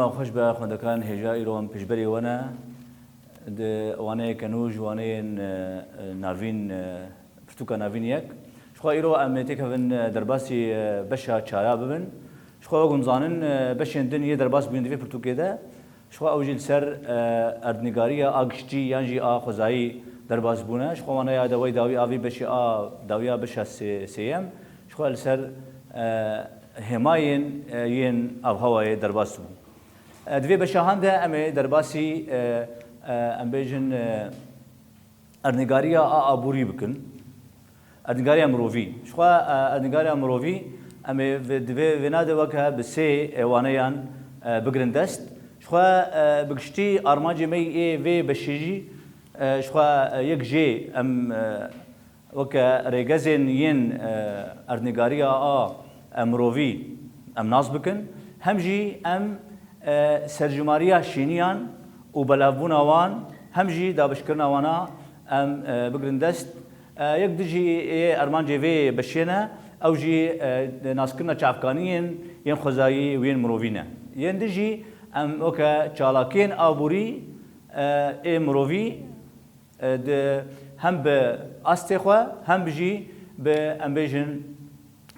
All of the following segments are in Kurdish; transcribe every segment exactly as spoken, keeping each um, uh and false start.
Xweş be xwendekarên hêja îro em pêşberî we ne. Di waneyeke nû ji waneyên, e, e, navîn, e, pirtûka navîn yek. Ji xwe îro em ê têkevin, e, derbasî, e, beşa çara bibin. Ji xwe wek hûn zanin, e, beşên din yê derbas bûyîn di vê pirtûkê de. Ji xwe ew jî li ser, e, erdnîgariya a giştî yan jî a xwezayî derbas bûne. Ji xwe waneya de wey dawî a vî beşê a dawiya beşa sê-, sêyem. Ji xwe li ser, e, hêmayên, e, yên avhewayê derbas bû. E, di vê beşa han de em ê derbasî, e, e, em bêjin, e, erdnîgariya a aborî bikin. Erdnîgariya mirovî. Ji xwe, e, erdnîgariya mirovî em ê vê, di vê vêna de weke bi sê, e, waneyan, e, bigirin dest. Ji xwe, e, bi giştî armancê me yê vê beşê jî, e, ji xwe, e, yek jê em, e, weke rêgezên yên, e, erdnîgariya a, e, mirovî em nas bikin. Hem jî em, e, serjimariya şêniyan û belavbûna wan, hem jî dabeşkirina wana em, e, bigirin dest. E, yek dijî yê armancê vê beşê ne, ew jî, e, naskirina çavkaniyên yên xwezayî û yên mirovî ne. Yên dijî em weke çalakiyên aborî, e, ê mirovî, e, di, hem bi astê xwe, hem jî bi, em bêjin,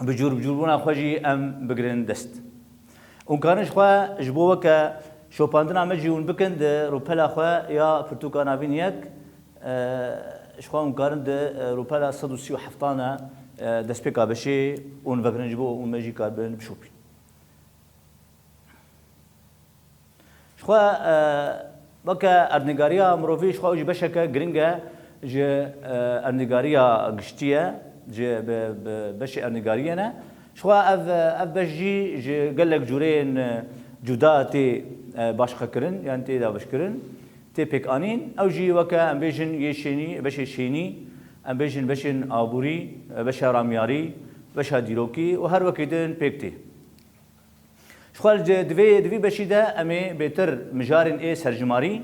bi cûr bi cûrbûna xwe jî em bigirin dest. Hûn karin ji xwe ji bo weke şopandina me jî hûn bikin di rûpela xwe ya pirtûka navîn yek, e, ji xwe hûn karin di, e, rûpela sed û sî û heft ne, e, destpêka beşê hûn vekirin ji bo hûn me jî karibin bişopîn. Ji xwe, e, weke erdnîgariya mirovî ji xwe ew jî beşeke giring e ji, e, erdnîgariya giştî ye, ji bi, bi beşê erdnîgariyê ne. Ji xwe ev, ev beş jî ji gelek cûreyên, e, cuda tê, e, başqekirin, yan tê dabeşkirin, tê pêkanîn. Ew jî weke em bêjin yê şênî, beşê şênî, em bêjin beşên aborî, e, beşa ramyarî, beşa dîrokî û her wekî din pêk tê. Ji xwe li di vê, di vî beşî de em ê bêtir mijarên ê serjimarî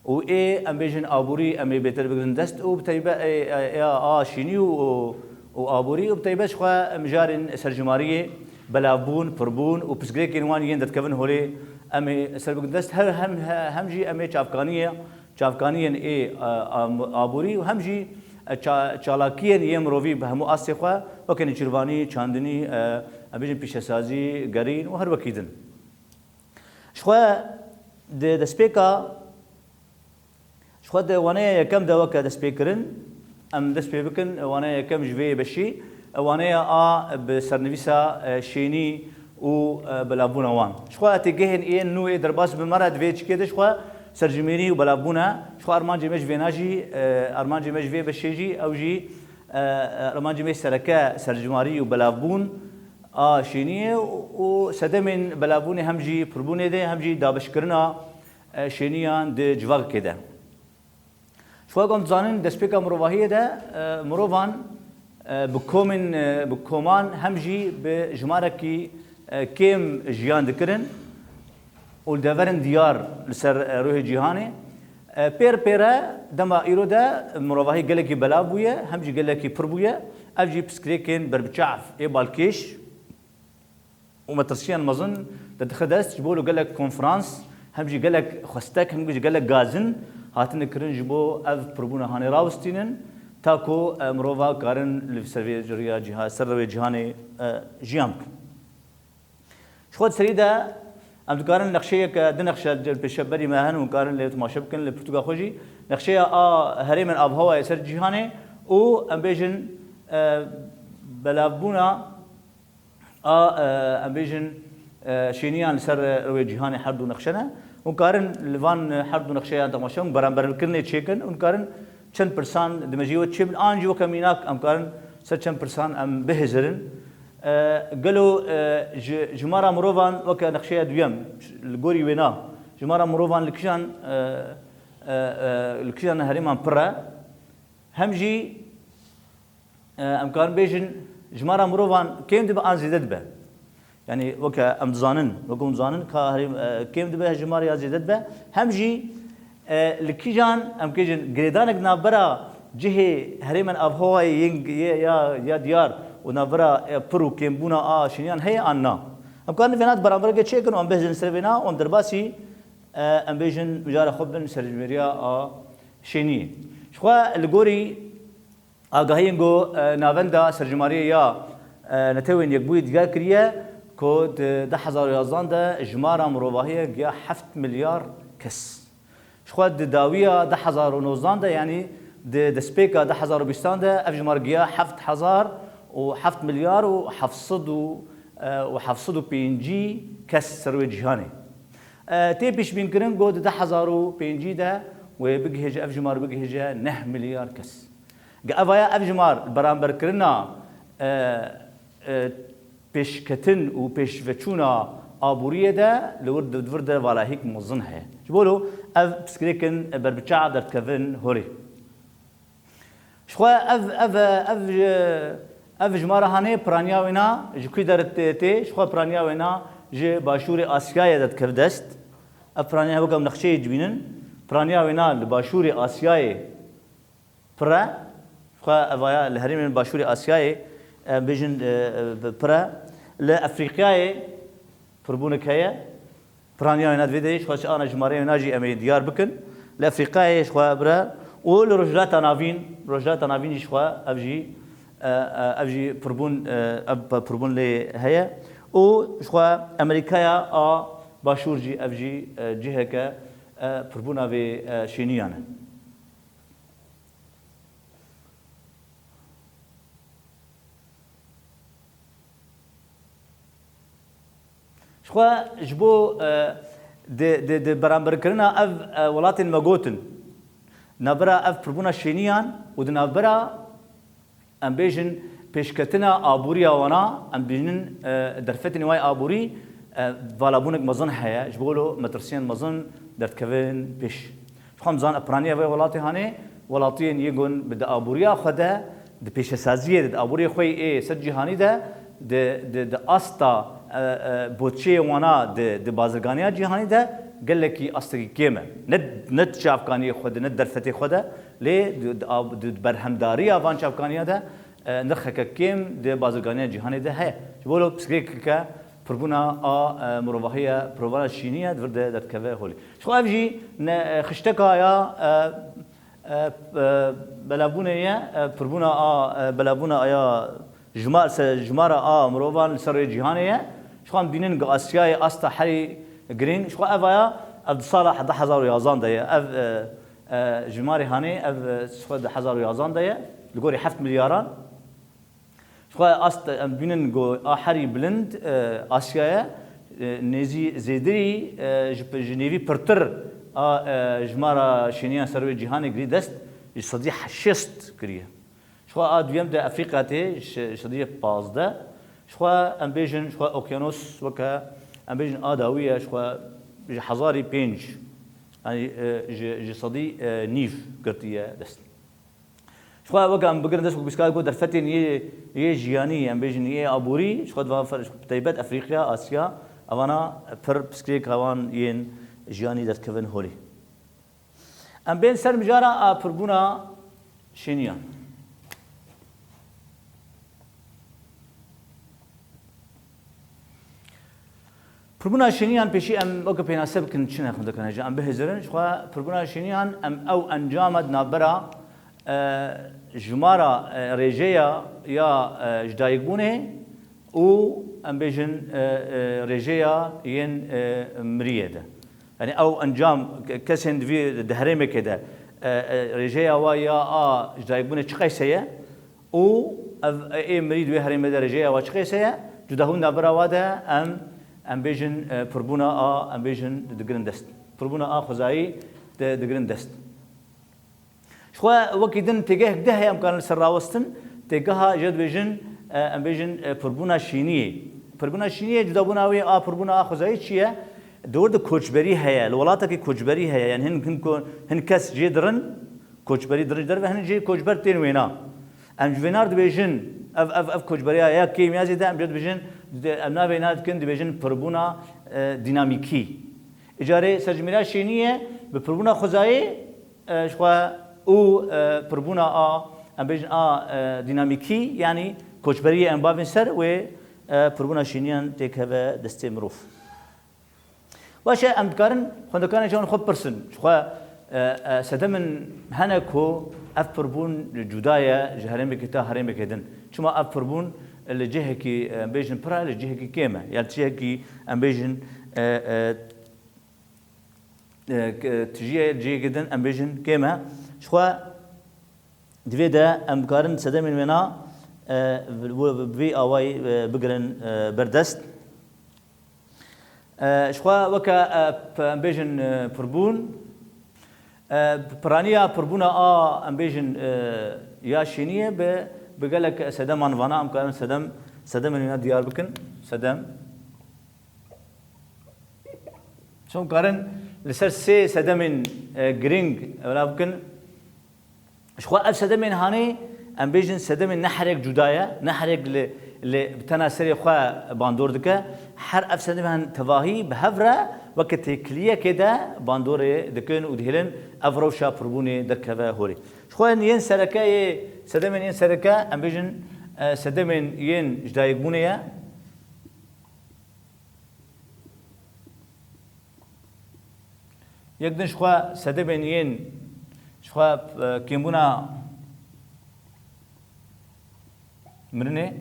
û ê, em bêjin, aborî em ê bêtir bigirin dest û bi teybe-, ê, ê, ê, a şînî û, û, û aborî û bi teybet ji xwe mijarên serjimariyê, belavbûn, pirbûn û pirsgirêkên wan yên derdikevin holê em ê ser bigirin dest. Her hem, he-, hem jî em ê çavkaniye, çavkaniyên ê, e, am-, aborî û hem jî, e, ça-, çalakiyên yê mirovî bi hemû astê xwe, weke nêçîrvanî, çandinî, e, em bêjin pîşesazî, gerîn û her wekî din. Ji xwe di destpêka, ji xwe di waneya yekem de weke destpêkirin, em dest pê bikin, waneya yekem ji vê beşî, waneya a bi sernivîsa, e, şênî û, e, belavbûna wan. Ji xwe têgehên yên nû ê derbas bi me re di vê çikê de ji xwe serjimêrî û belavbûn e. Ji xwe armancê me ji vêna jî, e, armancê me ji vê beşê jî, ew jî, e, e, armancê me sereke serjimarî û belavbûn a şêniyê û sedemên belavbûnê hem jî pirbûnê de, hem jî dabeşkirina, e, şêniyan di civakê de. Ji xwe ku em dizanin, destpêka mirovahiyê de, e, mirovan, e, bi komên, e, bi koman hem jî bi jimarekî, e, kêm jiyan dikirin û li deverin diyar li ser, e, rûhê cîhanê. E, pêr pêre dema îro de mirovahî gelekî belav bûye, hem jî gelekî pir bûye. Ev jî pirsgirêkên berbiçav ê balkêş û metirsiyên mezin derdixe dest, ji bo li gelek konferans, hem jî gelek xwestek, hem jî gelek gazin hatine kirin ji bo ev pirbûna hanê rawistînin, ta ku, e, mirova karin li ser vê rêya cîha-, ser rêwê cîhanê, e, jiyan bikin. Ji xwe di serî de em dikarin nexşeyeke, du nexşe li pêşberî me hene, hûn karin lê temaşe bikin li pirtûka xwe jî. Nexşeya a herêmên avhewayê ser cîhanê û em bêjin, e, belavbûna a, e, em bêjin, e, şêniyan li ser, e, rêwê cîhanê her du nexşe ne. Hûn karin li van, e, her du nexşeyan temaşe, hûn beramberkirinê çêkin, hûn karin çend pirsan di mejiyê we çêbin, an jî weke mînak em karin ser çend pirsan em bihêzirin. E, gelo, e, ji, jimara mirovan weke nexşeya duyem, li gorî wêna, jimara mirovan li kijan, e, e, e, li kijan herêman pir e? Hem jî, e, em karin bêjin, jimara mirovan kêm dibe an zêde dibe? Yanî weke em dizanin, weke hûn dizanin ka herêm, e, kêm dibe jimar ya zêde dibe. Hem jî, e, li kîjan em bêjin girêdanek navbera cihê herêmên avhewayê yên, yê, ya, ya diyar û navbera, e, pir û kêmbûna a şêniyan heye an na? Em karin vêna di beramberê çêkin û em bihêzin ser vêna û em derbasî, e, em bêjin mijara xwe bin serjimêriya a şêniyê. Ji xwe li gorî agahiyên ku, e, Navenda Serjimariyê ya, e, Netewên Yekbûyî diyar kiriye ku di du hezar û yazdan de jimara mirovahiyê giya heft milyar kes. Ji xwe di dawiya du hezar û nozdan de, yanî di destpêka du hezar û bîstan de ev jimar giya heft hezar û heft milyar û heft sed û, e, û heft sed û pêncî kes ser wê cîhanê. E, tê pêşbînkirin ku di du hezar û pêncî de wê bigihêje, ev jimar bigihêje neh milyar kes. Ge evaya ev jimar beramberkirina, e, e, pêşketin û pêşveçûna aboriyê de li wir, di vir de valahîk mezin heye. Ji bo lo ev pirsgirêkin berbiçav derdikevin holê. Ji xwe ev, ev, ev, ev jimara hanê piraniya wêna ji kû der tê, tê? Ji xwe piraniya wêna ji Başûrê Asyayê derdikeve dest. Ev piraniya weke em nexşeyê dibînin. Piraniya wêna li Başûrê Asyayê pir e. Xwe evaya li herêmên Başûrê Asyayê, em bêjin, e, e, pir e. Li Efrîqyayê pirbûnek heye. Piraniya wêna di vê derê, xwe ana jimareyê wêna jî em ê diyar bikin. Li Efrîqyayê xwe pir e. Û li Rojhilata Navîn, Rojhilata Navîn jî xwe ev jî, e, e, ev jî pirbûn, e, ev pe-, pirbûn lê heye. Û xwe Amerîkaya a Başûr jî ev jî, e, ciheke, e, pirbûna vê, e, şêniyan e. Ji xwe ji bo, e, di, di, di beramberkirina ev, e, welatên me gotin, navbera ev pirbûna şêniyan û di navbera, em bêjin, pêşketina aboriya wana, em bînin, e, derfetên wayê aborî, e, valabûnek mezin heye, ji bo lo metirsiyên mezin derdikevin pêş. Ji xwe em zan piraniya vê welatê hanê, welatiyên yê gon bi di aboriya xwe de, di pêşesaziyê de, di aboriyê xwe yê ser cîhanî de, di, di, di asta, e, e, botçeyê wana di, di bazirganiya cîhanî de gelekî astekî kêm e. Ne, ne di çavkaniyê xwe de, ne di derfetê xwe de, lê di, di, ab-, di, di berhemdariya van çavkaniya de, e, nirxeke kêm di bazirganiya cîhanê de heye. Ji bo lo pirsgirêkeke pirbûna a, e, mirovahiye, pirbûna şînî ye, di vir de derdikeve holê. Ji xwe ev jî ne, e, xişteka ya, e, e, e, belavbûnê ye, e, pirbûna a, e, belavbûna aya jimar-, se-, jimara a mirovan li ser rê cîhanê ye. Ji xwe em dînin ku Asyayê asta herî girîng. Ji xwe ev aya, ev di sala du hezar û yazdan de ye. Ev, e, e, jimarê hanê, ev, e, ji xwe du hezar û yazdan de ye. Li gorî heft milyaran. Ji xwe ast em bînin ku a herî bilind, e, Asya ye, e, nêzî zêdirî, e, ji, ji nêvî pirtir a, e, jimara şêniyan ser wê cîhanê girî dest, ji sedî şêst kiriye. Ji xwe a duyem de Efrîka tê, ji, ji sedî pazdeh. Ji xwe em bêjin, ji xwe okyanos weke, em bêjin a dawî ye, ji xwe ji hezarî pênc, yanî, e, ji, ji sedî, e, nîv girtiye dest. Ji xwe weke em bigirin dest ku pîskar ku derfetên yê, yê jiyanî, em bêjin yê aborî, ji xwe di van fer-, taybet Efrîqya, Asya, evana pir piskirêka wan yên jiyanî derdikevin holê. Em bên ser mijara a pirbûna şêniyan. Pirbûna şêniyan pêşî em weke pênase bikin çi ne xwendekane jî em bihêzirin. Ji xwe pirbûna şêniyan em ew encama di navbera, e, jimara, e, rêjeya ya, e, ji dayikbûnê û em bêjin, e, e, rêjeya yên, e, miriyê de. Yanî ew encam ke-, kesên di vî, di herêmekê de, e, e, rêjeya wa ya a ji dayikbûnê çi qeyse ye? Û ev, ê mirî di wê herêmê de rêjeya wa çi qeyse ye? Cudahûn navbera wa de em, em bêjin, e, pirbûna a, em bêjin digirin dest. Pirbûna a xwezayî de digirin dest. Ji xwe wekî din têgehek di heye em karin li ser rawestin. Têgeha jê dibêjin, e, em bêjin, e, pirbûna şîniyê. Pirbûna şîniyê cudabûna wê a pirbûna a xwezayî çi ye? Di wir de koçberî heye. Li welatekî koçberî heye. Yanî hin, hin ko-, hin kes jê dirin, koçberî dirin ji derve, hin jê koçber tên wêna. Em ji vêna dibêjin, ev, ev, ev koçberiya ya kêm ya zêde, em jê dibêjin, di-, em navê na dikin, dibêjin pirbûna, e, dînamîkî. Îcarê serjimêriya şêniyê bi pirbûna xwezayê, e, ji xwe û, e, pirbûna a, em bêjin a, e, dînamîkî, yanî koçberiyê em bavên ser wê, e, pirbûna şêniyan têkeve destê mirov. Baş e, em dikarin xwendekarên ji wan xwe bipirsin. Ji xwe, e, e, sedemên hene ku ev pirbûn cuda ye ji herêmekê ta herêmekê din. Çima ev pirbûn li cihekî, e, em bêjin pir e, li cihekî kêm e. Ya li cihekî em bêjin, e, e, e, k-, tijî ye, cihekî din em bêjin kêm e. Ji xwe di vê de em dikarin sedemên wêna, e, bi, bi vî awayî, e, bigirin, e, berdest. E, ji xwe weke, e, p-, em bêjin, e, pirbûn, e, piraniya pirbûna a, em bêjin, e, ya şêniyê bi, bi gelek sedeman vana em karin sedem, sedemên wêna diyar bikin. Sedem. Çon karin li ser sê sedemên, e, girîng ewla bikin. Ji xwe ev sedemên hanê, em bêjin sedemên ne herêk cuda ye, ne herêk li, li bi tena serê xwe bandor dike. Her ev sedemên tevahî bi hev re weke têkiliyekê de bandorê dikin û dihêlin ev rewşa pirbûnê derkeve holê. Ji xwe yên sereke yê sedemên yên sereke, em bêjin, e, sedemên yên ji dayikbûnê ye. Yek din ji xwe sedemên yên ji xwe, e, kêmbûna mirinê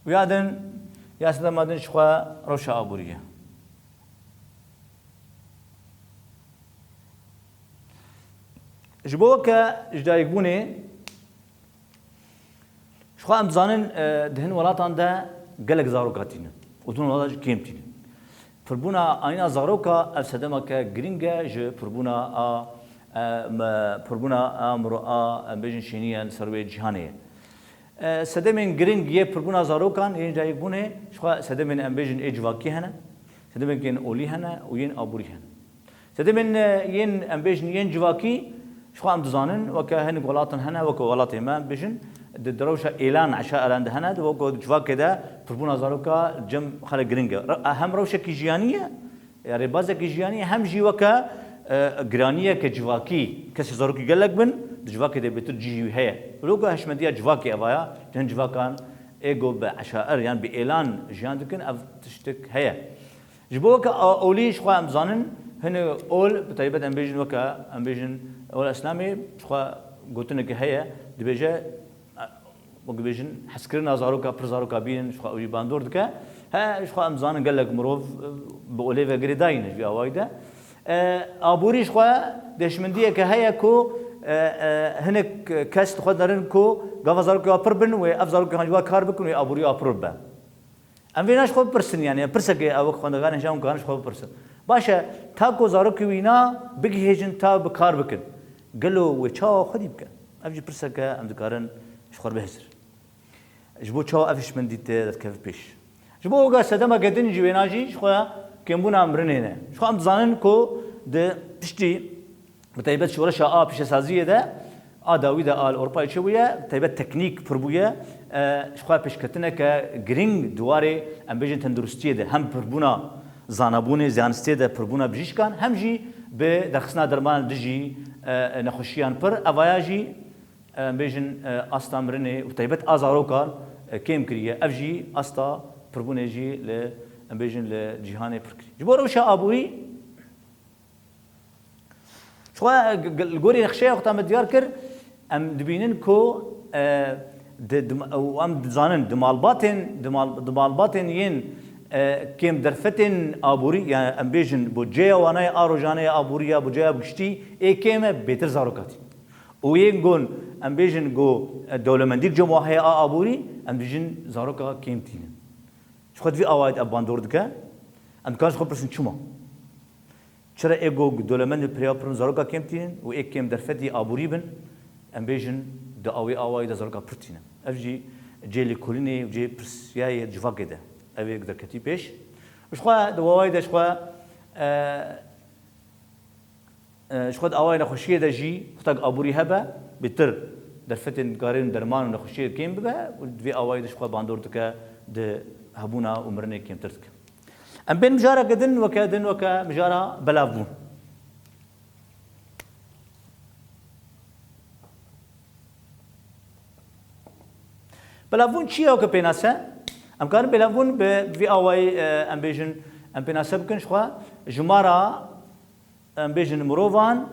û ya din, ya sedema din ji xwe rewşa aborî ye. Ji bo weke ji dayikbûnê, ji xwe em dizanin, e, di hin welatan de gelek zarok hatînin û di hin welatan jî kêm tînin. Pirbûna ayîna zaroka ev sedemeke girîng e ji pirbûna a, e, me, pirbûna a miro a, em bêjin şêniyan li ser wê cîhanê ye. E, sedemên girîng yê pirbûna zarokan yên ji dayikbûnê, ji xwe sedemên em bêjin ê civakî hene, sedemên yên olî hene û yên aborî hene. Sedemên, e, yên, em bêjin, yên civakî, ji xwe em dizanin, weke hinek welatên hene, weke welatê me, em bêjin, di, di rewşa êlan eşaeran de hene, di weke civakê de pirbûna zaroka cem xelek giring e. Re-, hem rewşekî jiyanî ye, ya rêbazekî jiyanî ye, hem jî weke, e, giraniyeke civakî, kesê zarokî gelek bin, di civakê de bêtir cihî wî heye. Wilo ku hişmendiya civakê eva ya, di hin civakan ê ku bi eşaer, yan bi êlan jiyan dikin, ev tiştek heye. Ji bo weke a-, olî ji xwe em zanin, hinek ol, bi taybet em bêjin weke, em bêjin ol Îslamê, ji xwe gotineke heye, dibêje, e, wek bêjin, hezkirina zaroka, pir zaroka bînin, ji xwe ew jî bandor dike. He, ji xwe em zanin gelek mirov, e, bi olê ve girêdayî ne ji vî awayî de. E, aborî ji xwe deşmendiyeke heye ku, e, e, hinek kes li xwe dinerin ku gava zarokê wan pir bin wê ev zarokê wan ji wan kar bikin wê aborî wan pir bibe. Em vêna ji xwe bipirsin, yanî em pirsekê ew wek xwendevanên ji em karin ji xwe bipirsin. Baş e, ta ku zarokê wîna bigihêjin ta bi kar bikin. Gelo wê çawa xwedî bike? Ev jî pirseke em dikarin ji xwe bihêzir. Ji bo çawa ev hişmendî te derdikeve pêş? Ji bo weke sedemeke din jî wêna jî ji xwe kêmbûna mirinê ne. Ji xwe em dizanin ku di piştî Bi taybet şoreşa a pîşesaziyê de, a dawî de a li Ewropayê çêbûye, bi taybet teknîk pir bûye. E, ji xwe pêşketineke girîng di warê, em bêjin, tenduristiyê de, hem pirbûna zanabûnê, zanistiyê de pirbûna bijîşkan, hem jî bi derxistina dermanan dijî, e, nexweşiyan pir. Evaya jî, e, em bêjin, e, asta mirinê û taybet a zarokan, e, kêm kiriye. Ev jî asta pirbûnê jî li, em bêjin, li cîhanê pir kiriye. Ji bo rewşa aborî, Ji xwe, g-, g-, li gorî nexşeya wexta me diyar kir, em dibînin ku, e, di, di, û em dizanin di malbatên, di mal-, di malbatên yên, e, kêm derfetên aborî, yani em bêjin bo cêya wana ya a rojane ya aborî ya bo cêya bi giştî ê kêm e bêtir zarok hatî. Û yên gon em bêjin ku, e, dewlemendî cem wa heye a aborî, em dibêjin zaroka kêm tînin. Ji xwe di vî awayî de ev bandor dike, em dikarin ji xwe bipirsin çima? Çira ê ku dewlemend in, pirêva pir in, zaroka kêm tînin û ê kêm derfetî aborî bin, em bêjin di awê awayî de zaroka pir tînin. Ev jî cihê lêkolînê û cihê pirsiyayê civakê de. Ev ê derketî pêş. Ji xwe di awayî de ji xwe, e, e, ji xwe di awayê nexweşiyê de jî xwe tak aborî hebe, bêtir derfetên dikarin derman û nexweşiyê kêm bibe û di vê awayî de ji xwe bandor dike di hebûna û mirinê kêmtir dike. Em bên mijareke din weke, din weke mijara belavbûn. Belavbûn çi ye weke pênase? Em karin belavbûn bi vî awayî, e, em bêjin, em pênase bikin, jixwe jimara, em bêjin, mirovan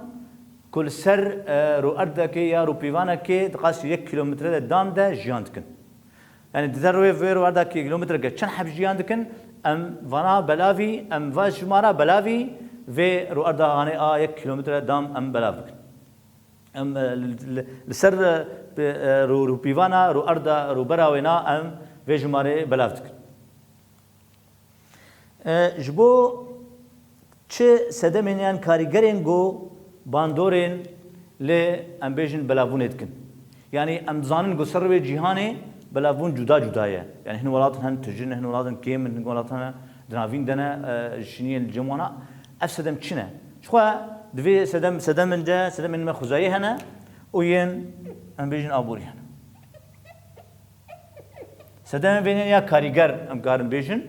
ku li ser, e, rûerdekê ya rûpîvanekê di qasî yek kîlometre de dam de jiyan dikin. Yani di ser rûyê vê rûerdekê kîlometreke çend heb jiyan dikin, em vana belavî, em va jimara belavî vê rûerda hanê a yek kîlometre dam em belav bikin. Em, e, li, li, li ser, e, bi, e, rû-, rûpîvana, rûerda, rûbera wêna em vê jimarê belav dikin. E, ji bo çi sedemên yan karîgerên ku bandorên lê em bêjin belavbûnê dikin. Yani em dizanin ku ser wê cîhanê belavbûn cuda cuda ye. Yani hin welatin hen tijî ne, hin welatin kêm in, hin welatin hene di navîn de ne, e, şiniyên li cem wana. Ev sedem çi ne? Jixwe di vê sedem, sedemên de, sedemên me xwezayî hene û yên, em bêjin, aborî hene. Sedemên vênên ya karîger, em karin bêjin,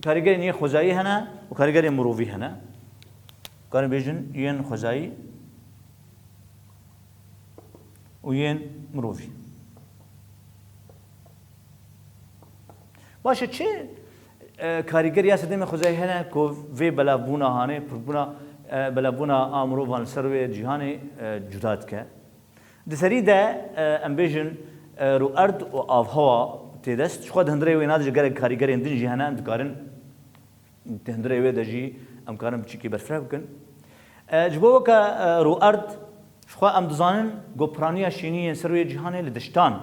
karîgerên yên xwezayî hene û karîgerên mirovî hene. Karin bêjin yên xwezayî û yên mirovî. Baş e, çi, e, karîger ya sedemên xwezayî hene ku vê belavbûna hanê, pirbûna, e, belavbûna a mirovan li ser wê cîhanê, e, cuda dike? Di serî de, e, em bêjin, e, rûerd û avhewa tê dest. Jixwe di hundirê wêna de jî gelek karîgerên din jî hene, em dikarin di hundirê wê de jî em karin biçîkî berfireh bikin. E, ji bo weke, e, rûerd, jixwe em dizanin ku piraniya şînî yên ser wê cîhanê li deştan,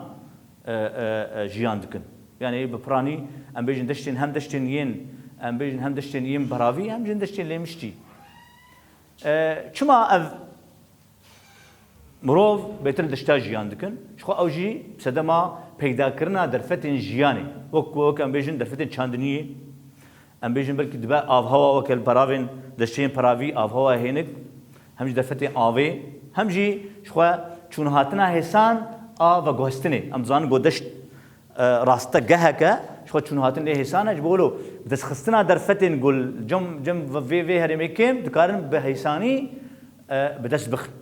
e, e, e, jiyan dikin. Yani bi piranî em bêjin deştên, hem deştên yên, em bêjin hem deştên yên beravî, hem jî deştên lêmiştî. E, çima ev Mirov bêtir li deşta jiyan dikin. Jixwe ew jî sedema peydakirina derfetên jiyanê. Wek, wek em bêjin derfetên çandiniyê. Em bêjin belkî dibe avhewa weke li peravên deşteyên peravî, avhewa hênik. Hem jî derfetên avê. Hem jî jixwe çûnhatina hêsan a veguhestinê. Em dizanin ku deşt, e, rastegeheke, jixwe çûnhatin lê hêsan e. Ji bo wilo bi destxistina derfetên ku li cem, cem vê, vê herêmê kêm dikarin bi hêsanî e, bi dest bixin.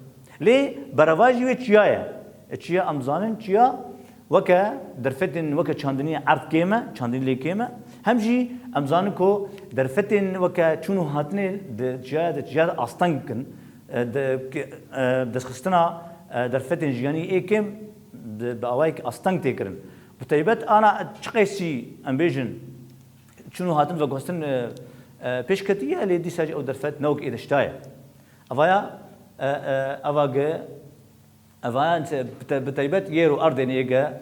Lê berevajî wê çiya ye? E, çiya em zanin, çiya weke derfetên weke çandiniyê erd kêm e, çandinî lê kêm e. Hem jî em zanin ku derfetên weke çûn û hatinê di çiyaya de, çiya de asteng dikin. E, de, ke-, e, destxistina, e, derfetên jiyanî ê kêm di, bi awayekî asteng tê kirin. Bi taybet ana çiqasî em bêjin çûn û hatin veguhestin, e, e, pêş ketiye, lê dîsa jî ew derfet ne wek ê deşta ye. Evaya, e, e, eva ge, evaya, bi te-, bi taybet yê rûerdên ê ge,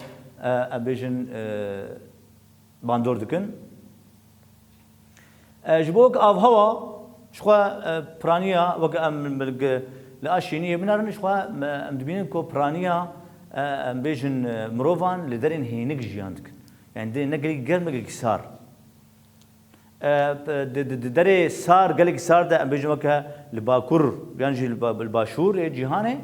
e, em bêjin, e, bandor dikin. E, ji bo wek avhewa, jixwe, e, piraniya, wek em li ge-, li a şîniyê binarin, jixwe me, em dibînin ku piraniya, e, em bêjin, e, mirovan li derên hênik jiyan dikin. Yani dê ne gelekî germ, ne gelekî sar. E, di, di, di derê sar, gelek sar de, em bêjin weke li bakur, yan jî li ba-, li başûr ê cîhanê,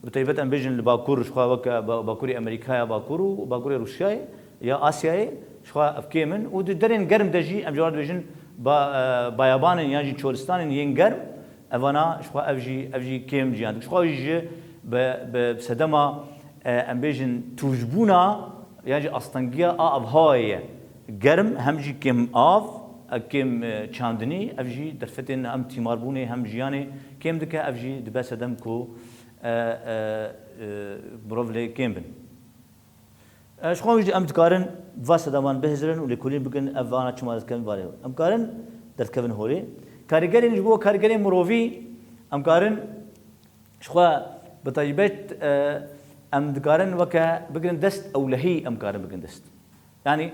bi taybet em bêjin li bakur, jixwe weke ba-, bakurê Amerîkaya bakur û bakurê Rûsyayê ya Asyayê, jixwe ev kêm in. Û di derên germ de jî em ji wan dibêjin ba-, e, bayabanên yan jî çolistanên yên germ, evana jixwe ev jî, ev jî kêm jiyan dikin. Jixwe jî bi, bi sedema, e, em bêjin tûjbûna yan jî astengiya a avhewayê ye. Germ hem jî kêm av, e, kêm, e, çandinî, ev jî derfetên hem tîmarbûnê hem jiyanê kêm dike, ev jî dibe sedem ku, e, e, e, mirov lê kêm bin. E, ji xwe jî em dikarin va sedeman bihizrin û lêkolîn bikin, ev vana çima derdikevin valê. Em karin derdikevin holê. Karîgerên ji bo karîgerên mirovî, em karin Jixwe bi taybet, e, em dikarin weke bigirin dest, ewlehî em karin bigirin dest. Yani,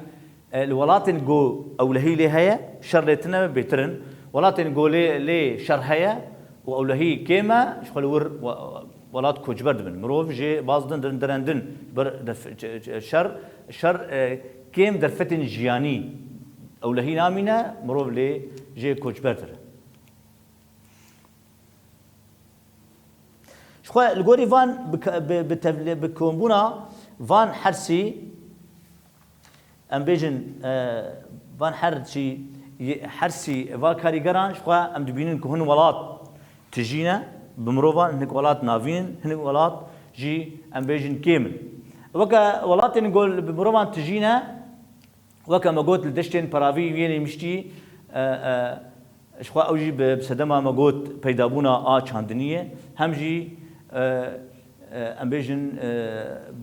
e, li welatên ku ewlehî lê heye, şer lê tine bêtir in. Welatên ku lê, lê şer heye û ewlehî kêm e, jixwe li wir we-, welat koçber dibin. Mirov jê baz din, din, direndin. Ber def-, ç-, ç-, şer, şer, e, kêm derfetên jiyanî ewlehî namîne, mirov lê jê koçber dirin. Jixwe li gorî van bi, bi, bi tevlî, bi kombûna van hersî, em bêjin, e, van hersî, hersî va karîgeran, jixwe em dibînin ku hin welat tijî ne bi mirovan, hinek welat navîn in, hinek welat jî em bêjin kêm in. Weke welatên ku bi mirovan tijî ne, weke me got li deştên peravî yên êmiştî, e, e, ji xwe ew jî bi, bi sedema me got peydabûna a çandiniyê, hem jî, e, e, em bêjin, e,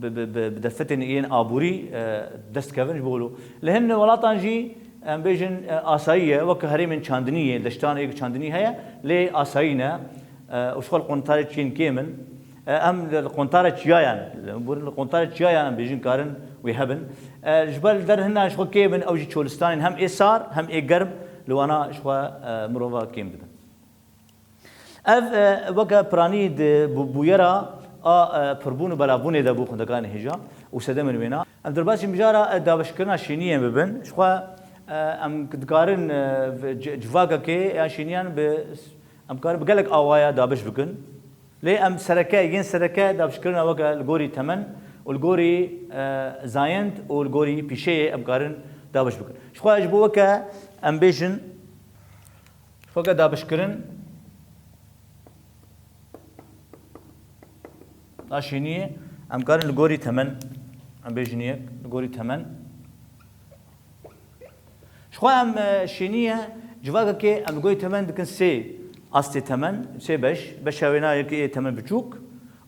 bi, bi, bi, bi derfetên yên aborî, e, dest dikevin ji bo lo. Li hin welatan jî, em bêjin, e, asayî ye, weke herêmên çandiniyê, deştan êk çandinî heye, lê asayî ne, e, û ji xwe li qontarê çiyên kêm in. E, em li, li qontara çiyayan, li, li qontara çiyayan em bêjin karin wê hebin. E, ji ber li der hina ji xwe kêm in, ew jî çolistanên hem ê sar, hem ê germ, li wana ji xwe, e, mirova kêm dibin. Ev, e, weke piranî di bû-, bûyera a, e, pirbûn û belavbûnê de bû xwendekarên hêja û sedemên wêna. Em derbasî mijara, e, dabeşkirina şêniyê bibin. Ji xwe, e, em dikarin, e, v-, c-, civakekê ya şêniyan bi, em karin bi gelek awaya dabeş bikin. Lê em sereke, yên sereke dabeşkirina weke li gorî temen û li gorî, e, zayend û li gorî pîşeyê em karin dabeş bikin. Ji xwe ji bo weke em bêjin, weke dabeşkirin a şêniyê, em karin li gorî temen, em bêjin yek, li gorî temen. Ji xwe em, e, şêniyê civakekê em li gorî temen dikin sê astê temen, sê beş. Beşa wêna yekê ê temen biçûk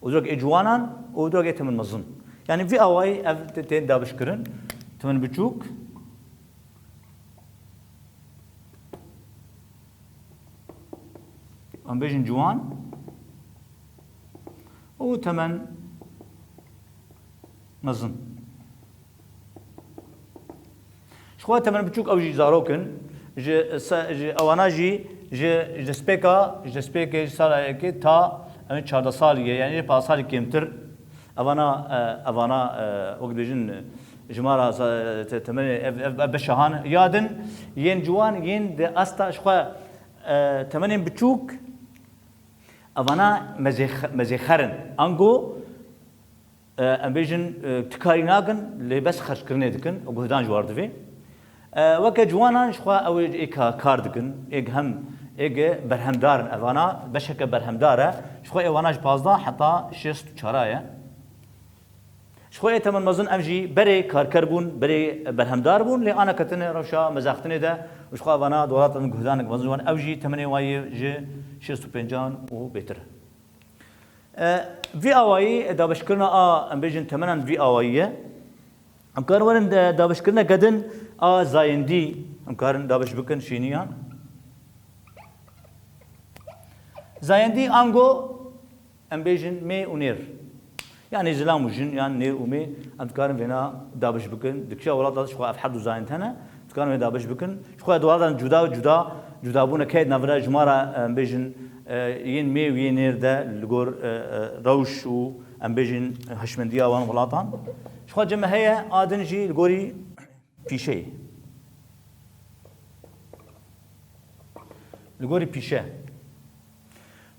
û dirok ê ciwanan û dirok ê temen mezin. Yanî vî awayî ev tê-, tên dabeşkirin. Temen biçûk. Em bêjin ciwan û temen mezin. Ji xwe temen biçûk ew jî zarok in. Ji se-, ji ewana jî ji, ji destpêka, ji destpêkê ji sala yekê ta em çardeh salî ye, yanî jê panzdeh salî kêmtir. Evana, e, evana, e, wek dibêjin, e, jimara za-, te-, temenê ev, ev, ev beşa han yadin, yên ciwan, yên di asta ji xwe, e, temenên biçûk, evana mezêx-, mezêxer in. Ango, e, em bêjin, e, ti karî nakin, lê bes xerckirinê dikin, guhdan ji war divê. E, weke ciwanan ji xwe ew ê ka-, kar dikin, ê hem, ê berhemdar in. Evana beşeke berhemdar e. Ji xwe ê wana ji pazdeh heta şêst û çar ye. Ji xwe ê temen mezin ev jî berê karker bûn, berê berhemdar bûn, lê ana ketine rewşa mezaxtinê de û ji xwe evana di welata din guhdanek mezin wan, ew jî temenê wa yê ji şêst û pêncan û bêtir e. E, vî awayî dabeşkirina a, em bêjin temenan vî awayî ye. Em karin werin de dabeşkirineke din a zayendî, em karin dabeş bikin şîniyan. Zayendî ango em bêjin mê û nêr. Yanî zilam û jin yan nêr û mê, em dikarin vêna dabeş bikin. Di kişa welata ji xwe ev her du zayend hene, dikarin vê dabeş bikin. Ji xwe di welatan cuda cuda, cudabûne keyt navira jimara, em bêjin, e, yên mê û yên nêr de li gor, e, e, rewş û em bêjin hişmendiya wan welatan. Ji xwe cem heye, a din jî li gorî pîşeyê. Li gorî pîşe.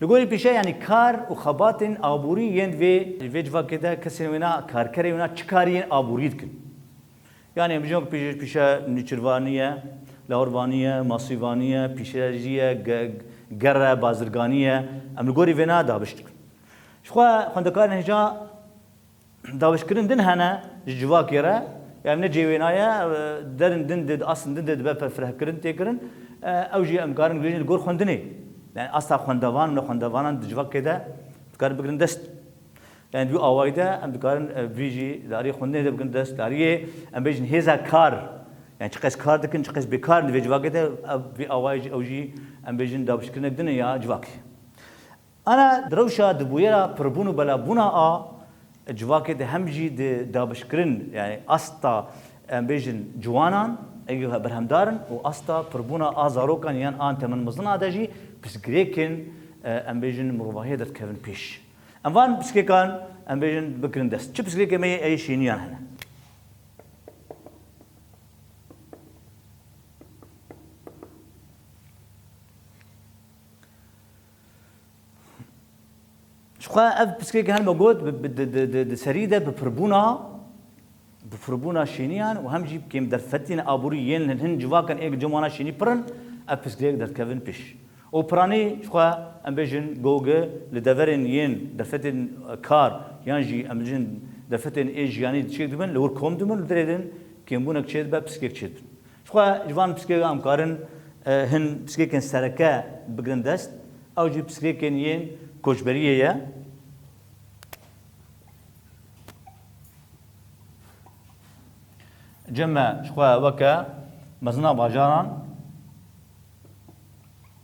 Li gorî pîşe, yanî kar û xebatên aborî yên vê, vê civakê de kesên wêna, karkerê wêna çi kariyên aborî dikin? Yanî em bijîn pîşe, pîşe nûçirvanî ye, lawirvanî ye, masîvanî ye, pîşerejî ye, ge-, ger e, bazirganî ye. Em li gorî vêna dabiş dikin. Ji xwe xwendekarên hêja dabeşkirin din hene ji civakê re, yanî ne cê wêna ye, e, derin din de, aslin din de dibe pe-, firehkirin tê kirin. E, ew jî em karin bibêjin li gor xwendinê. Yanî asta xwendevan û nexwendevanan di civakê de dikarin bigirin dest. Yanî di wî awayî de em dikarin, e, vî jî dariyê xwendinê de bigirin dest, dariyê em bêjin hêza kar. Yanî çiqas kar dikin, çiqas bêkar in di vê civakê de, ev, vî awayî jî, ew jî em bêjin dabeşkirinek din e ya civakê. Ana di rewşa di bûyera pirbûn û belavbûna a civakê de hem jî di dabeşkirin, yanî asta, em bêjin, ciwanan, ê berhemdar in û asta pirbûna a zarokan yan an temen mezin a de jî pirsgirêkên, e, em bêjin, mirovahiyê derdikevin pêş. Em van pirsgirêkan, em bêjin, bikirin dest. Çi pirsgirêkê me yê ê şêniyan hene? Ji xwe ev pirsgirêkê hene me got, bi, bi, di, di, di, di serî de bi pirbûna, bi pirbûna şêniyan û hem jî bi kêmderfetiyên aborî yên hin civakan ê cem wana şênî pir in, ev pirsgirêk derdikevin pêş. Û piranî ji xwe em bêjin go li deverên yên derfetên, e, kar yan jî em bêjin Derfetên ê jiyanî çêk dibin, li wir kom dibin, li derê din kêmbûnek çêdibe, piskek çêdibin. Jixwe ji van piskek em karin, e, hin piskekên sereke bigirin dest, ew jî piskekên yên koçberiyê ye. Cem me jixwe weke mezina bajaran,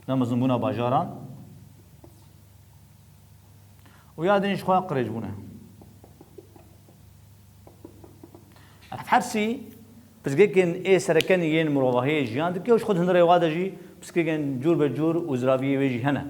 ne mezinbûna bajaran û ya din jixwe qirêjbûne. Ev her sî pirsgirêkên ê sereke ne yên mirovahiyê jiyan dike û ji xwe di hundirê wa de jî pirsgirêkên cûr be cûr û ziraviyê wê jî hene.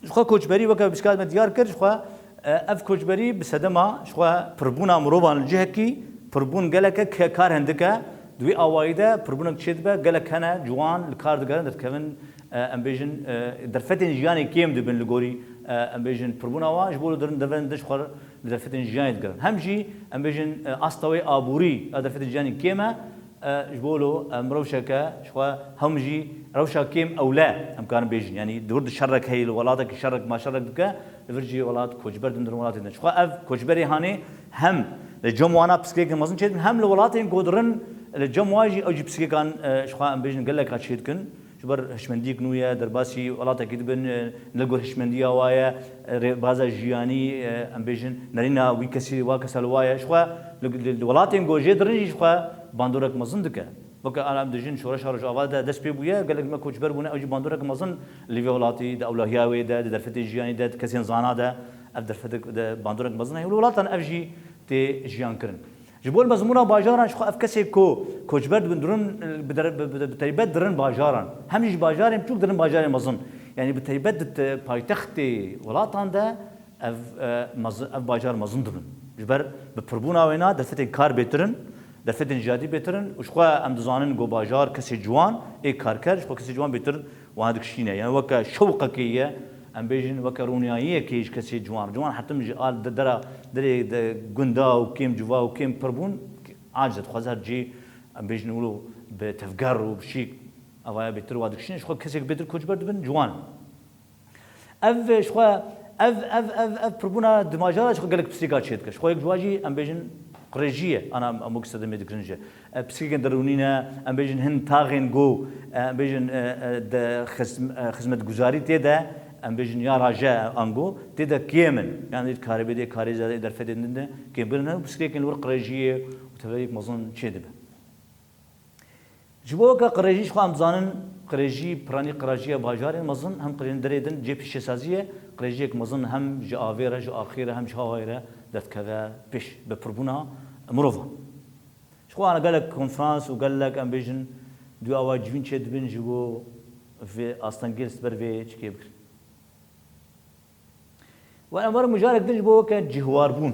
Ji xwe koçberî weke pirsgirêka me diyar kir, ji xwe, e, ev koçberî bi sedema ji xwe pirbûna mirovan li cihekî pirbûn gelek e, ke-, kar hindik e. Di wî awayî de pirbûnek çêdibe, gelek hene ciwan li kar digerin, derdikevin, e, em bêjin, e, derfetên jiyanê kêm dibin li gorî, e, em bêjin pirbûna wan, ji bo li derin devên din ji xwe li derfetên jiyanê digerin. Hem jî em bêjin, e, asta wê aborî ya derfetên jiyanê kêm e, e, ji bo lo em rewşeke ji xwe hem jî rewşa kêm ewle em karin bêjin. Yanî di wir di şerrek heye, li welatekî şerrek ma şerrek dike, li vir jî welat koçber dibin, dirin welatê din. Ji xwe ev koçberê hanê hem li cem wana pirsgirêkên mezin çêdibin, hem li welatên ku dirin li cem wan jî ew jî pirsgirêkan, e, ji xwe em bêjin geleka çêdikin. Ji ber hişmendiyek nû ye, derbasî welatekî dibin, e, li gor hişmendiya wa ye, e, rêbaza jiyanî, e, em bêjin nerîna wî kesî, wa kesa li wa ye. Ji xwe li, li, li welatên ku jê dirin jî ji xwe bandorek mezin dike. Weke ana em dijin şoreşa Rojava de dest pê bûye, gelek me koçber bûne, ew jî bandorek mezin li vê welatî, di ewlehiya wê de, di derfetê jiyanî de, di kesên zana de, ev derfetek de bandorek mezin heye. Li welatan ev jî tê jiyan kirin. Ji bo mezmûna bajaran, ji xwe ev kesê ku koçber dibin, dirin, bi der-, bi, bi, bi taybet dirin bajaran. Hem jî ji bajarên biçûk dirin bajarên mezin. Yanî bi taybet di te-, paytextê welatan de ev, e, mezi-, ev bajar mezin dibin. Ji ber bi pirbûna wêna derfetên kar bêtir in, derfetên jiyatî bêtir in û ji xwe em dizanin ku bajar kesê ciwan ê karker, ji xwe kesê ciwan bêtir wana dikişîne. Yanî weke şewqekê ye, em bêjin weke rûniyayiyekê ji kesê ciwan. Ciwan hetim ji al de-, dera, derê de gunda û kêm civa û kêm pir bûn, aciz e, dixwaze her cî, em bêjin wilo bi tevger û bi şîk, evaya bêtir wa dikişîne. Ji xwe kesek bêtir koçber dibin, ciwan. Ev, ji xwe, ev, ev, ev, ev pirbûna di bajara ji xwe gelek pirsgirêka çêdike. Ji xwe yek ji wan jî, em bêjin, qirêjî ye. Ana em wek sedemê dikirin jî. E, pirsgirêkên derûnî ne, em bêjin hin taxên ku, e, em bêjin, e, e, de xizm-, e, xizmetguzarî tê de, em bêjin ya raje ango, tê de kêm in. Yanî karê bê de, karê zêde, derfetên din de kêm birin. Ew pirsgirêkên li wir qirêjiyê û teveriyek mezin çêdibe. Ji bo weke qirêjî ji xwe em dizanin, qirêjî, piranî qirêjiya bajarên mezin, hem qirêjên derê din cê pîşesazî ye, qirêjiyek mezin hem ji avê re, ji axê re, hem ji hawayê re derdikeve pêş bi pirbûna mirovan. Ji xwe ana gelek konferans û gelek, em bêjin, dû awa civîn çêdibin ji bo vê astengê li ber vê çikê bikirin. Û em werin mijarek din ji bo weke cihwarbûn.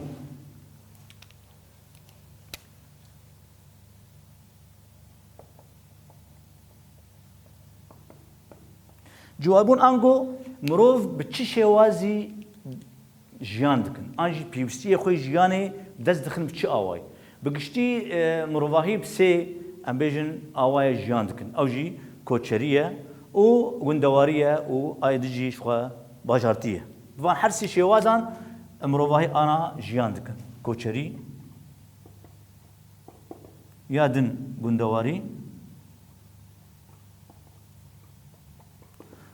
Cihwarbûn ango mirov bi çi şêwazî jiyan dikin, an jî pêwîstiyê xwe jiyanê dest dixin bi çi awayî? Bi giştî, e, mirovahî bi sê, em bêjin, awayê jiyan dikin. Ew jî koçerî ye û gundewarî ye û ayê di jî ji xwe bajartî ye. Bi van her sê şêwazan, e, mirovahî ana jiyan dikin. Koçerî, ya din gundewarî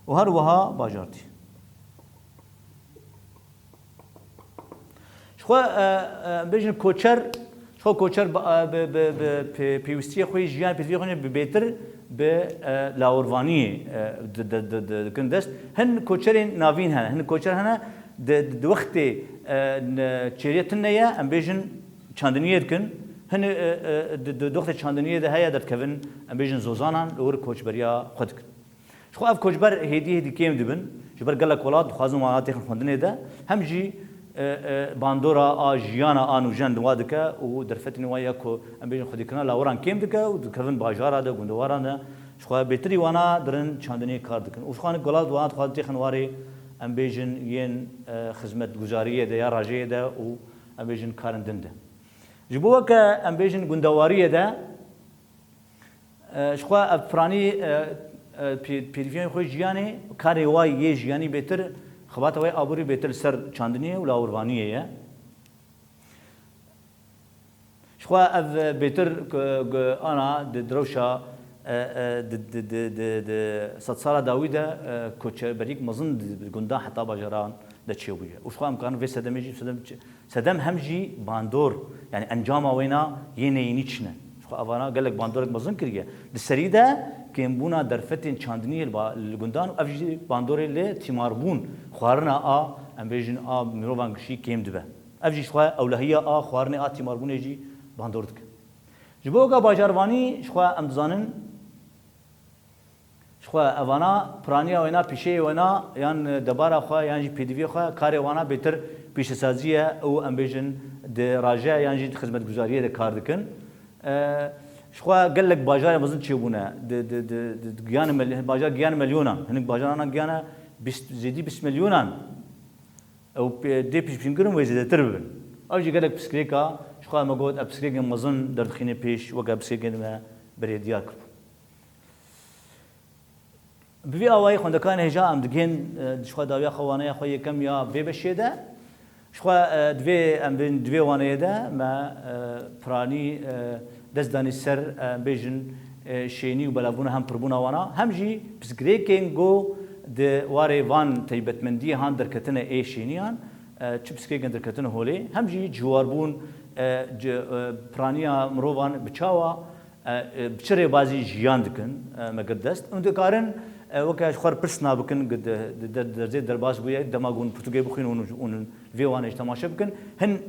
û her wiha bajartî. Ji xwe, e, e, bêjin koçer, ji xwe koçer bi, e, bi, bi, bi pê-, pêwîstiyê xwe yê jiyan, pêdiviyê xwe yê bi bêtir bi, e, lawirvaniyê, e, di, di, di, di, dikin dest. Hin koçerên navîn hene, hin koçer hene di, di, di wextê, e, ne, çêrê tune ye, em bêjin çandiniyê dikin. Hin, e, e, di, di, di wextê çandiniyê de heye derdikevin, em bêjin zozanan li wir koçberiya xwe dikin. Ji xwe ev koçber hêdî hêdî kêm dibin. Ji ber gelek welat dixwazin wana têxin xwendinê de. Hem jî, e, e, bandora a jiyana a nûjen di wa dike û derfetên wa ya ku em bêjin xwedîkirina lawiran kêm dike û dikevin bajara de, gundewaran de. Ji xwe bêtirî wana dirin çandinê kar dikin. Û ji xwe welat wana dixwazin têxin warê em bêjin yên, e, xizmetguzariyê de ya rajeyê de û em bêjin karin din de. Ji bo weke em bêjin gundewariyê de, E, ji xwe ev piranî, e, e, pê-, pêdiviyên xwe jiyanê, karê wa yê jiyanî bêtir, xebata wê aborî bêtir li ser çandiniyê û lawirvaniyê ye. Jixwe ev bêtir ku, ku ana di, di rewşa, e, e, di, di, di, di, di sedsala dawî de, e, koçberiyek mezin di, di gundan heta bajaran de çêbûye. Û jixwe em karin vê sedemê jî, sedem çi-, sedem hem jî bandor, yanî encama wêna yê neyînî çi ne? Jixwe evana gelek bandorek mezin kiriye. Di serî de kêmbûna derfetên çandiniyê li ba-, li gundan û ev jî bandorê li tîmarbûn, xwarina a, em bêjin a mirovan gişî kêm dibe. Ev jî jixwe ewlehiya a xwarinê a tîmarbûnê jî bandor dike. Ji bo weka bajarvanî jixwe em dizanin, jixwe evana piraniya wêna, pîşeyê wêna, yan debara xwe, yan jî pêdiviyê xwe, karê wana bêtir pîşesazî ye û em bêjin di raje yan jî di xizmetguzariyê de kar dikin. E, jixwe gelek bajarê mezin çêbûne. Di, di, di, di, di giyane mel-, bajar giyane milyonan. Hinek bajarana giyane bîst, zêdî bîst milyonan. Ew pê-, dê pêşbînkirin wê zêdetir bibin. Ew jî gelek pirsgirêka, jixwe me got, ev pirsgirêkên mezin derdixîne pêş, weke pirsgirêkên me berê diyar kiribû. Bi vî awayî xwendekarên hêja em digihên, e, jixwe dawiya xwe waneya xwe yekem ya vê beşê de. Jixwe, e, di vê, em bên di vê waneyê de me, e, piranî, e, dest danî ser, e, em bêjin, e, şênî û belavbûna hem pirbûna wana, hem jî pirsgirêkên ku di warê van taybetmendiyê han derketine ê şêniyan, e, çi pirsgirêkên derketine holê, hem jî ciwarbûn, e, ci-, e, piraniya mirovan bi çawa, e, e, bi çi rêbazî jiyan dikin, e, me girt dest. Hûn dikarin, e, weke ji xwe re pirs nabikin, di, di, di, derzê derbas bûye, dema ku hûn pirtûkê bixwînin, hûn, hûn vê wanê jî temaşe bikin. Hin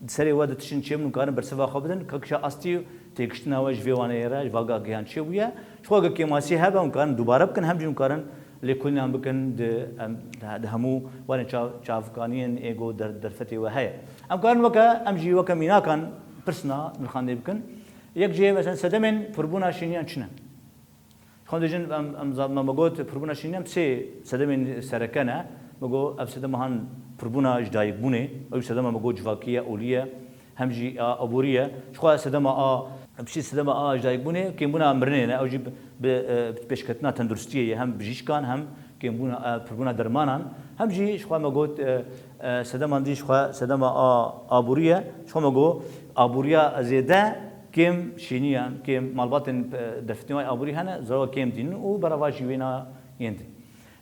di serê we de tiştin çêbin, hûn karin bersiva xwe bidin, ka kişa astî têkiştina we ji vê waneyê re, ji va giyan çêbûye. Ji xwe ge kêmasî hebe, hûn karin dubare bikin, hem jî hûn karin lêkolînan bikin di, em, di hemû warên çav-, çavkaniyên ê ku der-, derfetê we heye. Em karin weke, em jî weke mînakan pirsna nirxandê bikin. Yek jê, mesela, sedemên pirbûna şêniyan çi ne? Xwendê jin em, em za-, me, me got, pirbûna şînî em sê sedemên sereke ne. Me got, ev sedema han pirbûna ji dayikbûnê, ew sedema me got civakî ye, olî ye, hem jî a aborî ye. Jixwe sedema a, piştî sedema a ji dayikbûnê, kêmbûna mirinê ne, ew jî bi, bi, e, pêşketina tenduristiyê ye, hem bijîşkan, hem kêmbûna, e, pirbûna dermanan, hem jî jixwe me got, e, e, sedema din jixwe sedema a aborî ye. Jixwe me got, aboriya zêde kêm şêniyan, kêm malbatên, e, derfetên wê aborî hene, zerwa kêm dînin û berava jî wêna yên din.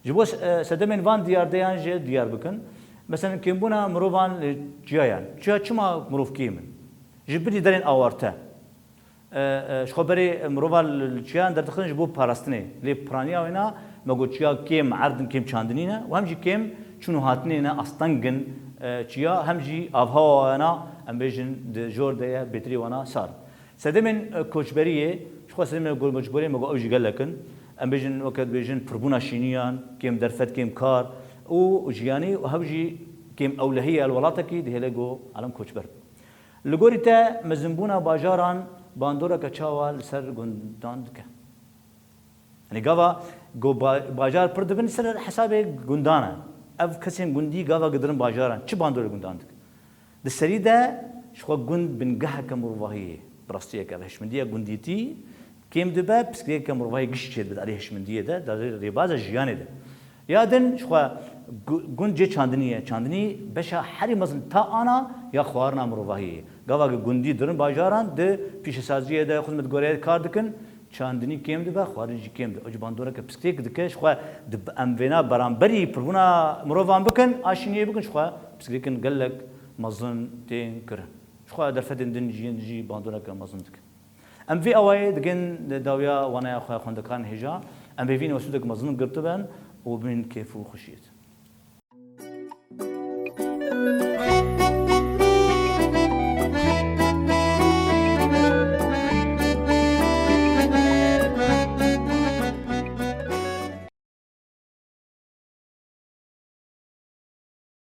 Ji bo, e, sedemên van diyardeyan jî diyar bikin. Mesela kêmbûna mirovan li çiyayan. Çiya çima mirov kêm in? Ji bilî derên awarte. E, e, ji xwe berê mirova li, li çiyayan derdixin ji bo parastinê. Lê piraniya wêna me got çiya kêm erdin, kêm çandinî ne û hem jî kêm çûn û hatinê ne, asteng in, e, çiya, hem jî avhewa wana, em bêjin, di jor de ye, bêtirî wana sar. Sedemên, e, koçberiyê, jixwe sedemên koçberiyê me got ew jî gelek in. Em bêjin, weke dibêjin, pirbûna şîniyan, kêm derfet, kêm kar û jiyanî û hev jî kêm ewlehî ye li welatekî dihêle ku alem koçber. Li gorî te mezinbûna bajaran bandoreke çawa li ser gundan dike? Yanî gava ku ba-, bajar pir dibin ser hesabê gundan e. Ev kesên gundî gava gidirin bajaran. Çi bandorê gundan dike? Di serî de ji xwe gund bingeheke mirovahiyê ye. Bi rastiyeke ev hişmendiya gundîtî kêm dibe, pirsgirêkeke mirovahî giş çêdibe di alî hişmendiyê de, di alî rêbaza jiyanê de. Ya din ji xwe gu-, gund cê çandinî ye. Çandinî beşa herî mezin ta ana ya xwarina mirovahiyê ye. Gava ku gundî dirin bajaran di pîşesaziyê de, xizmetgoriyê de kar dikin, çandinî kêm dibe, xwarin jî kêm dibe. Ew jî bandoreke pirsgirêk dike, ji xwe di, em vêna beramberî pirbûna mirovan bikin, a şîniyê bikin, ji xwe pirsgirêkin gelek mezin tên kirin. Ji xwe derfetên din jî, jî bandoreke mezin dike. Em vê awayê digên dawiya waneya xwe xwendekarên hêja. Em hêvî ne we sûdek mezin girtibin û bimînin kêf û xweşiyê de.